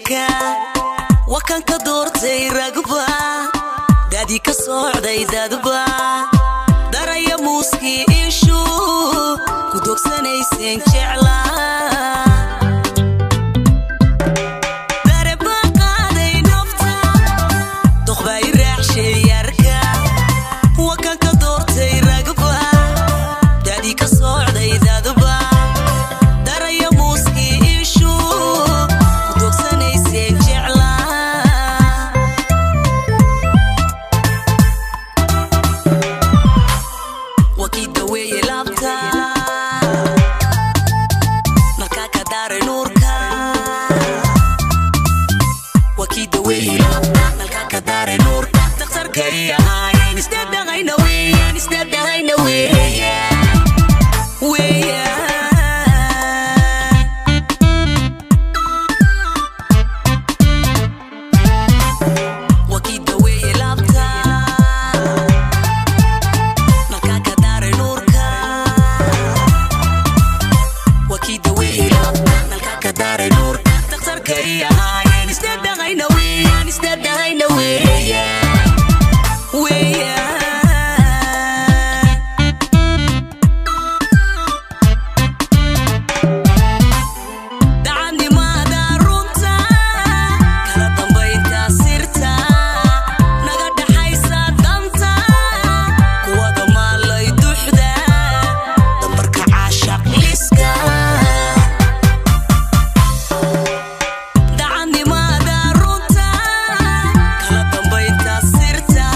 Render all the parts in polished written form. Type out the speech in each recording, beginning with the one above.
Yarka wakan ka doortay ragba, daadii ka socday dadba, daraya muuskii ishu ku dogsanayseen jeclaa. Dareba qaaday nafta, doqbaa i raaxshay. Yarka wakan ka doortay ragba, daadii ka socday dadba, daraya muuskii ishu ku dogsanayseen jeclaa. Wakii daweeye laabta, markaa ka daaray nuurka. Wakii daweeye laabta, nalkaa ka daaray nuurka. Dhakhtarkay ahaayeen isdadhaqayna weeyaan, isdadhaqayna weeyaan, weeyaan. Wakii daweeye laabta, nalkaa ka daaray nuurka. Wakii daweeye laabta, nalkaa ka daaray nuurka. Dhakhtarkay ahaayeen isdadhaqayna weeyaan, isdadhaqayna weeyaan, weeyaan. Dacanimada runta, kala dambaynta sirta, naga dhaxaysa danta, kuwada maalay duxda, dambarka caashaq liska. Dacanimada runta, kala dambaynta sirta,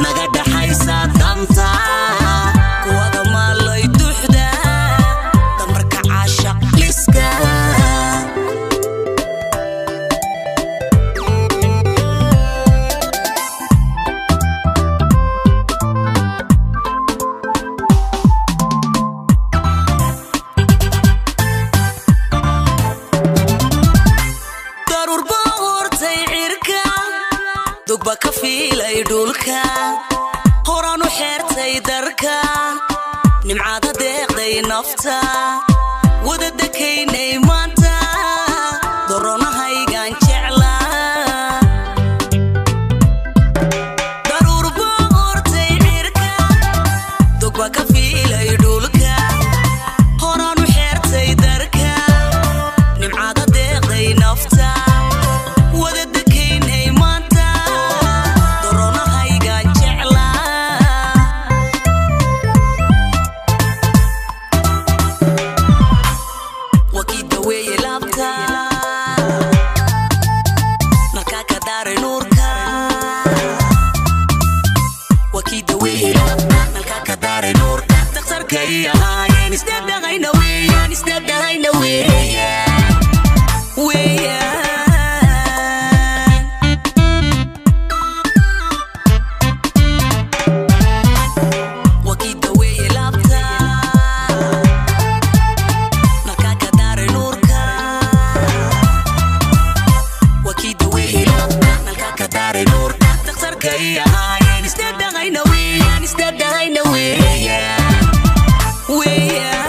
naga dhaxaysa danta, kuwada maalay duxda, dambarka caashaq liska. Daruur baa hortay cirka, dogba ka fiilay dhulka, horaan u xeertay darka, nimcaada deeqday nafta, wada dekaynay maanta, doronahaygaan jeclaa. Daruur baa hortay cirka, dogba ka fiilay dhulka, horaan u xeertay darka, nimcaada deeqday nafta, wada dekaynay maanta, doronahaygaan jeclaa. Wakii daweeye laabta, nalkaa ka daaray nuurka. Wakii daweeye laabta, nalkaa ka daaray nuurka. Dhakhtarkay ahaayeen isdadhaqayna weeyaan, isdadhaqayna weeyaan, weeyaan. Wakii daweeye laabta, nalkaa ka daaray nuurka. Wakii daweeye laabta, nalkaa ka daaray nuurka. Dhakhtarkay ahaayeen isdadhaqayna weeyaan, isdadhaqayna weeyaan, weeyaan.